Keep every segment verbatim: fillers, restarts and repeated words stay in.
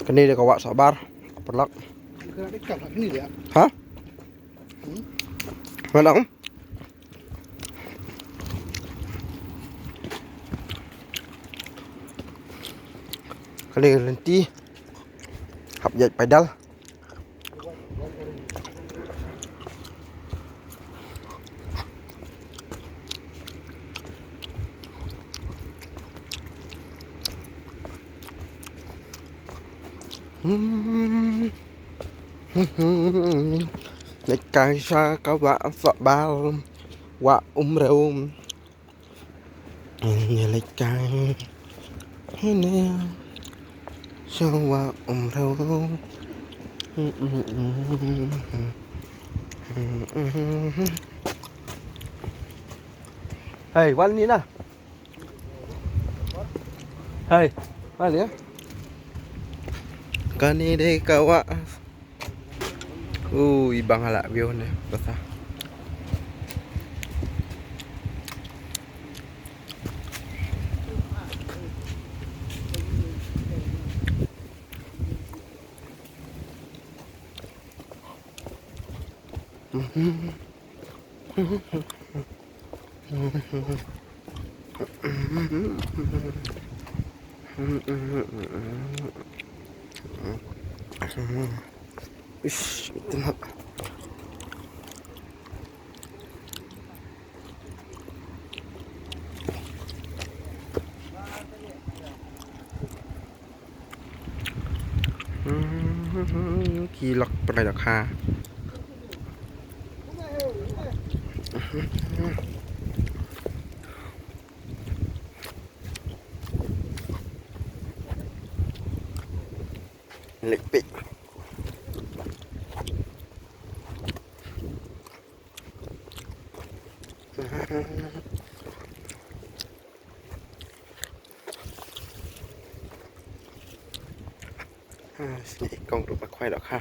Kane dei ka wah sohbar. Paralok. Ha? Mana? Kane ka lynti. Hap ïaid paidal. Leit kai sha ka wah sohbar, wah Umrew. Ngi leit kai hangne sha wah Umrew. Hei, wan ni na. Hei, wan ni. Kane dei ka wah. Ui, bang hala view ne, basa. Ish, ito na. Ki lok pynlait dohkha. Leit peit. Ah, sini i kong ruh ba khwai dohkha.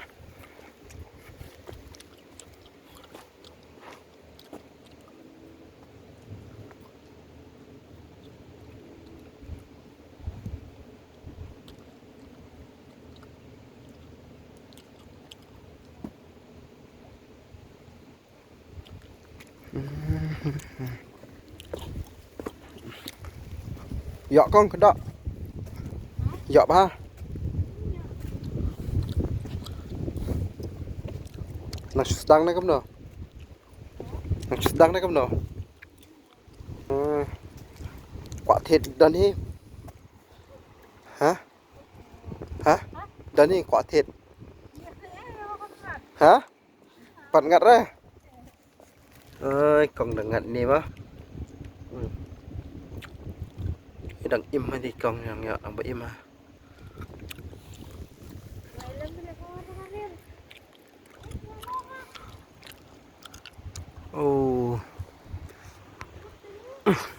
Ïoh kong ka doh. Ïoh bha. Nang shu sdang ne kumno? Nang shu sdang ne kumno? Hmm. Kwah thied don hi. Ha? Ha? Don hi kwah thied. Ha? Pat ngat re. Oi, kong da ngat ni ba. Hmm. Dang im ha di kong, dang ïoh dang ba im ha. Oh.